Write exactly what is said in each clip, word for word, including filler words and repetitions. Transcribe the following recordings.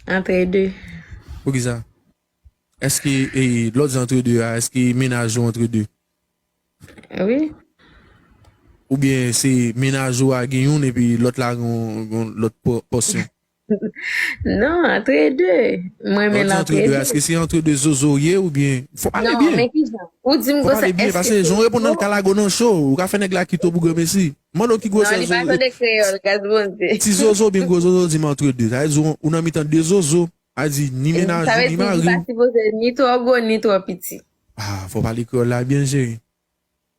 Antre de. Poukisa? Èske, e, lè w di antre de a, èske mennaj ou antre de? Wi. Oubyen se mennaj ou a gen youn epi lòt la gen yon, yon lòt pò- pòsyon? Non, antre de. Mwen Lè w men di antre de, antre de. Èske se antre de zozo w ye oubyen? Fò pale Non, byen. Men kijan? Ou di m Fò gwosè pale byen, paske jan w reponn nan l ka lage w nan cho, ou ka fè nèg la kite w pou granmesi. Mande w ki gwosè Non, li pa zozo. Tande kreyòl, gras Bondye. Ti zozo byen gwo zozo di m antre de. Sa vle di ou, ou nan mitan de zozo. A di ni mennaj ou, ni mari ou. Sa vle di li pa sipoze ni twò gwo, ni twò piti. Ah, fò pale kreyòl la byen, cheri.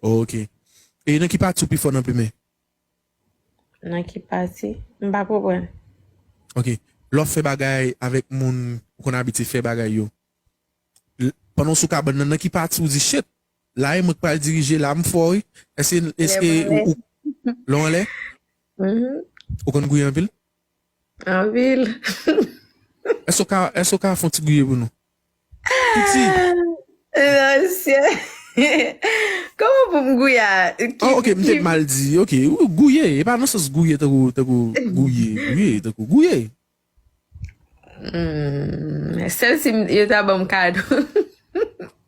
Ok. E nan ki pati ou pi fò nan plimen? Nan ki pati? M pa konprann. Ok. Lè w fè bagay avèk moun ou konn abitye fè bagay yo. L- Pandan w sou kabann nan, nan ki pati ou di, shit, la e mwen k pral dirije, la m fò wi. Èske, èske ou, ou, lè w anlè? Mhm. Ou konn gouye anpil? Anpil. Èske w ka, èske w ka fè yon ti gouye pou nou? Piti. Mesye. Kòman pou m gouye a? Ki- Oh, ok, m te ki- mal di. Ok, ou gouye. E pa nan sans gouye tankou, tankou gouye. Gouye, tankou gouye. Hmm, sèl si m- yo ta ban m kado.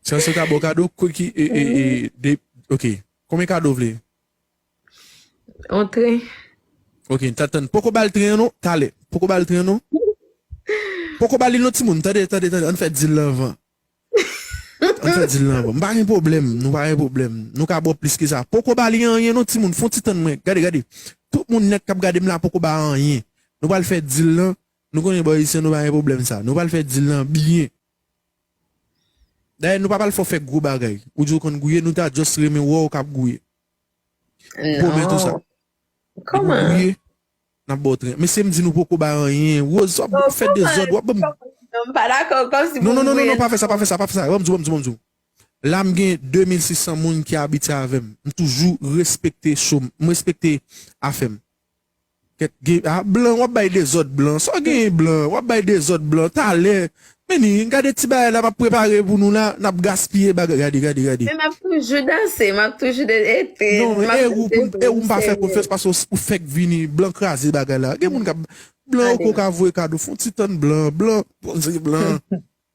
Sèl si yo ta ba w kado, ki, e, e, e, de, ok. Konbyen kado w vle? On tren. Ok, n ta tann. Poko ba l tren an non, talè. Poko ba l tren an non. Poko ba li non, timoun. Tande, tande, tande. Ann fè dil la anvan. Ann fè dil la anvan. M pa gen pwoblèm. Nou pa gen pwoblèm. Nou ka ba w plis ke sa. Poko ba li anyen non, timoun. Fon ti tann mwen. Gade, gade. Tout moun nèt k ap gade m la poko ba anyen. Nou pral fè dil lan. Nou konnen bò isi an, nou pa gen pwoblèm sa. Nou pral fè dil lan byen. Dayè, nou pa pral fè w fè gwo bagay. Ou di w konn gouye, nou ta just renmen wè w k ap gouye. M pwomèt ou sa. Kòman? Gouye, n ap ba w tren. Mesye, m di nou poko ba anyen. Rose, w ap fè dezòd, w ap ban m. Non, m pa dakò, kòmsi Non, non, non, non, non, pa fè sa, pa fè sa, pa fè sa. Ban m di w, ban m di w, ban m di w. La, m gen de mil sis san moun ki abitye avè m. M toujou respekte cho m. M respekte afè m. Kèt gen, ah, blan, w ap bay dezòd blan. Sa w genyen blan, w ap bay dezòd blan. Talè, meni, gade ti bagay la m ap prepare pou nou la, n ap gaspiye bagay. Gade, gade, gade. Men m ap toujou danse, m ap toujou de ete. Non, e ou, e ou m pa fè konfyans paske ou, ou fèk vini, blan kraze bagay la. Gen moun k ap, blan ou ko ka voye kado, fon ti tann blan, blan, poze blan.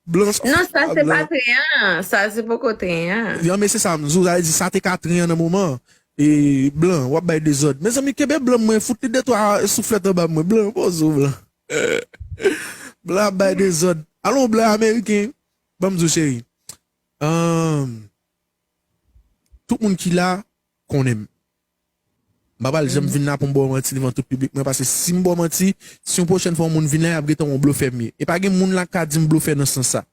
Blan, sa Non, sa se blan. Pa tren an, sa se poko tren an. Yon mesye sa m di w, sa vle di sa te ka tren an nan moman. E blan, w ap bay dezòd. Mezanmi, kenbe blan mwen, fout li de twa souflèt anba mwen. Blan, poze w blan. Blan ap bay dezòd. Alon, blan ameriken. Ban m di w, cheri. Ahn, tout moun ki la konnen m. M pa pral janm vin la pou m ba w manti devan tout piblik mwen, paske si m ba w manti, si yon pwochèn fwa yon moun vin la, y ap gentan wè yon blofè m ye. E pa gen moun la k ka di m blofè nan sans sa.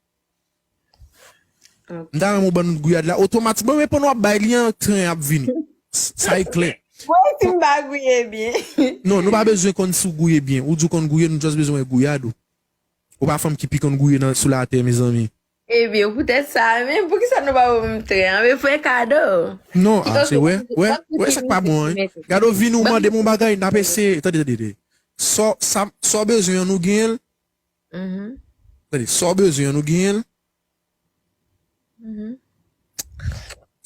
M ta renmen w ban nou gouyad la otomatikman, men pandan w ap bay li an, tren ap vini. Sa e klè. Mwen si m pa gouye byen. Non, nou pa bezwen konn si w gouye byen. Ou di w konn gouye, nou just bezwen wè gouyad ou. Ou pa fanm ki pi konn gouye nan, sou latè, mezanmi. Ebyen, poutèt sa, men poukisa nou pa ban m tren an? Men fè kado. Non, ah, se wè, wè, wè sa k pa bon, hein. Gade w vini ou mande m yon bagay, n ap eseye. Tande, tande, tande. Sa, sa, sa w bezwen an, nou genyen l. Tande, sa w bezwen an, nou genyen l.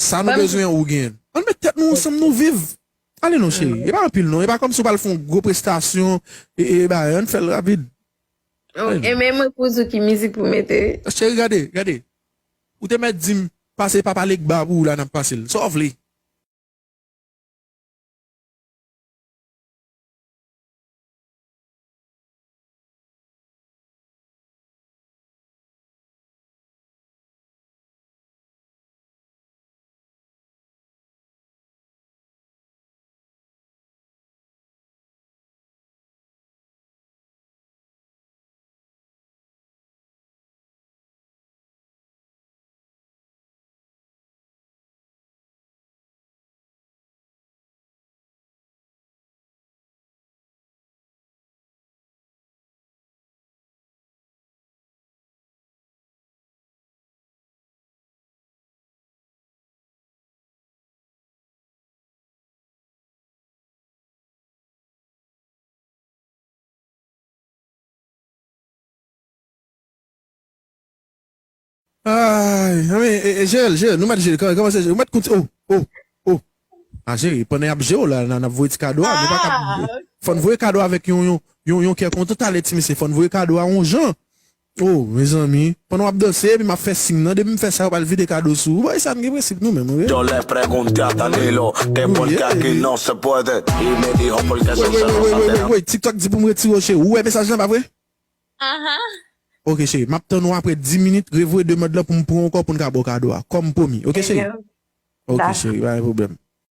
Sa nou bezwen an, ou genyen l. Ann met tèt nou ansanm, nou viv. Ale non, cheri. E pa anpil non. E pa kòmsi w pral fè yon gwo prestasyon. E, e, ba, ann fè l rapid. Oh, e men mwen pou zou ki mizik pou mete. Cheri, gade, gade. Ou te mèt di m, pase pa pale gba pou ou la, n ap pase l. Sa w vle? Ay, anben, e, e, Jerel, Jerel, nou mèt jere, kòman, kòman se, ou mèt konti, oh, oh, oh. A, jere, pandan y ap jere w la, n a, n ap voye ti kado a, nou pa ka Fò n voye kado avèk yon, yon, yon, yon kè kontan. Talè ti mesye, fò n voye kado a yon jan. Oh, mezanmi, pandan w ap danse, epi m ap fè siy nan, depi m fè sa, yo pral vide kado sou ou. Bòy sa, n gen prensip nou menm, wi. Yo le pregunté a Danilo, te Uy, porque aquí ey. No se puede. Y me dijo porque Wey, wey, wey, wey, wey, wey, wey, TikTok di pou m retire w, cheri. Ou wè mesaj lan, pa vre? Aha. Ok, cheri, m ap tann ou apre dis minit, revoye demann lan pou m pran ankò pou n ka ba w kado a. Kòm pwomi. Ok, cheri? Ok, cheri, pa gen pwoblèm.